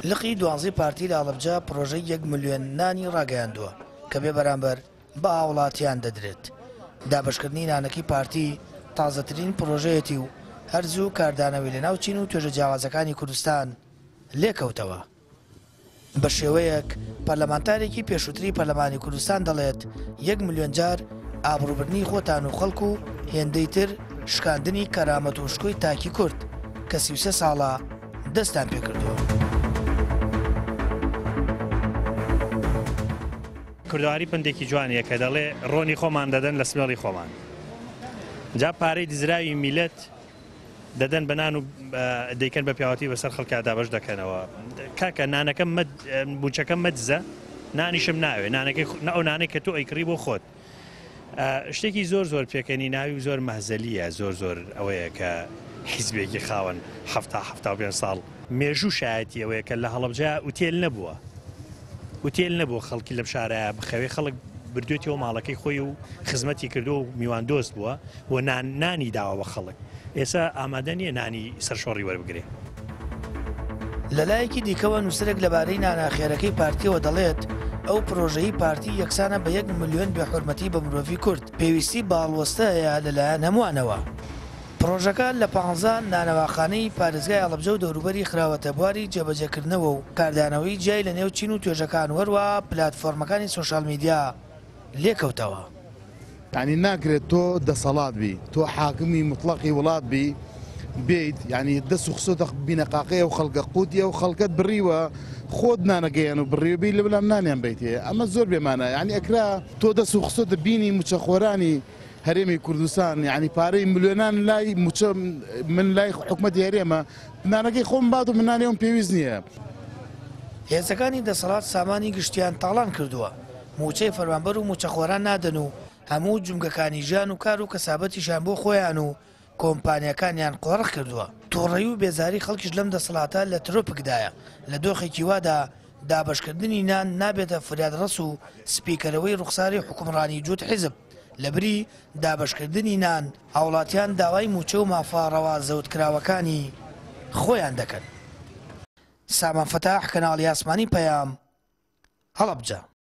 لقی دوانزەی پارتی لە هەڵەبجە پڕۆژەی یەک ملیۆن نانی ڕاگەیاندووە کە بێ بەرامبەر بە هاوڵاتیان دەدرێت. دابەشکردنی نانەکەی پارتی تازەترین پڕۆژەیەتی و هەر زوو کاردانەوەی لەناو چین و توێژە جیاوازەکانی کوردستان لێکەوتەوە. بە شێوەیەک پەرلەمانتارێکی پێشووتری پەرلەمانی کوردستان دەڵێت، یەک ملیۆن جار ئابڕووبردنی خۆتان و خەڵک و هێندەی تر شکاندنی کەرامەت و شکۆی تاکی کورد کە 33 ساڵە دەستتان پێکردووە. کوردەواری پەندێکی جوانیە کە دەڵێ ڕۆنی خۆمان دەدەن لە سمێڵی خۆمان جا پارەی دزراوی میلەت دەدەن بە نان و دەیکەن بە پیاوەتی بەسەر خەڵکا دابەش دەکەنەوە کاکە نانەکەم موچەکەم مەدزە نانیشم ناوێ نانەکەی ئەو نانەی کە تۆ ئەیکڕی بۆ خۆت شتێکی زۆر زۆر پێکەنی ناوی و زۆر مەهزەلیە زۆر زۆر ئەوەیە کە حیزبێکی خاوەن حەفتا 75 ساڵ مێژوو شایەتی ئەوەیە کە لە هەڵەبجە ئوتێل نەبووە ئوتێل نەبووە خەڵکی لەم شارە بخەوێ خەڵک بردوێتەوە ماڵەکەی خۆی و خزمەتی کردووە و میوان دۆست بووە و نان نانی داوە بە خەڵک ئێستا ئامادە نییە نانی سەرشۆڕی وەربگرێ. لەلایەکی دیکەوە نووسەرێک لەبارەی ناناخێرەکەی پارتییەوە دەڵێت، ئەو پرۆژەی پارتی یەکسانە بە یەک ملیۆن بێحورمەتی بە مرۆڤی کورد، پێویستی بە هەڵوەستە هەیە لەلایەن هەمووانەوە. پرۆژەکە لە پانزە نانەواخانەی پارێزگای هەڵەبجە و دەوروبەری خراوەتە بواری جێبەجێکردنەوە و کاردانەوەی جیای لەنێو چین و توێژەکان و هەروەها پلاتفۆرمەکانی سۆشیال میدیا لێکەوتەوە. یانی ناکرێت تۆ دەسەڵات بی تۆ حاکمی مطلقی وڵات بی بێیت یانی دەست و خسۆتە بینەقاقەی ئەو خەڵکە قوتی ئەو خەڵکەت بڕیوە خۆت نانەکەیان و بڕیوە بی لە بەلام نانیان بیتێ ئەمە زۆر بێمانە یانی ئەکرا تۆ دەست و خسۆتە بینی موچەخۆرانی هەرێمی کوردستان یعنی پارەی ملیۆنان لای موچە من لای حکومەتی هەرێمە نانەکەی خۆم بات و من نانی ئەوم پێویست نییە. هێزەکانی دەسەڵات سامانی گشتیان تاڵان کردووە، مووچەی فەرمانبەر و مووچەخۆران نادەن و هەموو جومگەکانی ژیان و کار و کەسابەتیشیان بۆ خۆیان و کۆمپانیاکانیان قۆرخ کردووە. توڕەیی و بێزاری خەڵکیش لەم دەسەڵاتە لە ترۆپکدایە، لە دۆخێکی وادا دابەشکردنی نان نابێتە فریادڕەس و سپیکەرەوەی ڕوخساری حوکمڕانی جووت حیزب، لەبری دابەشکردنی نان، هاوڵاتیان داوای مووچە و مافە ڕەوا زەوتکراوەکانی خۆیان دەکەن. سامان فەتاح، کەناڵی ئاسمانی پەیام، هەڵەبجە.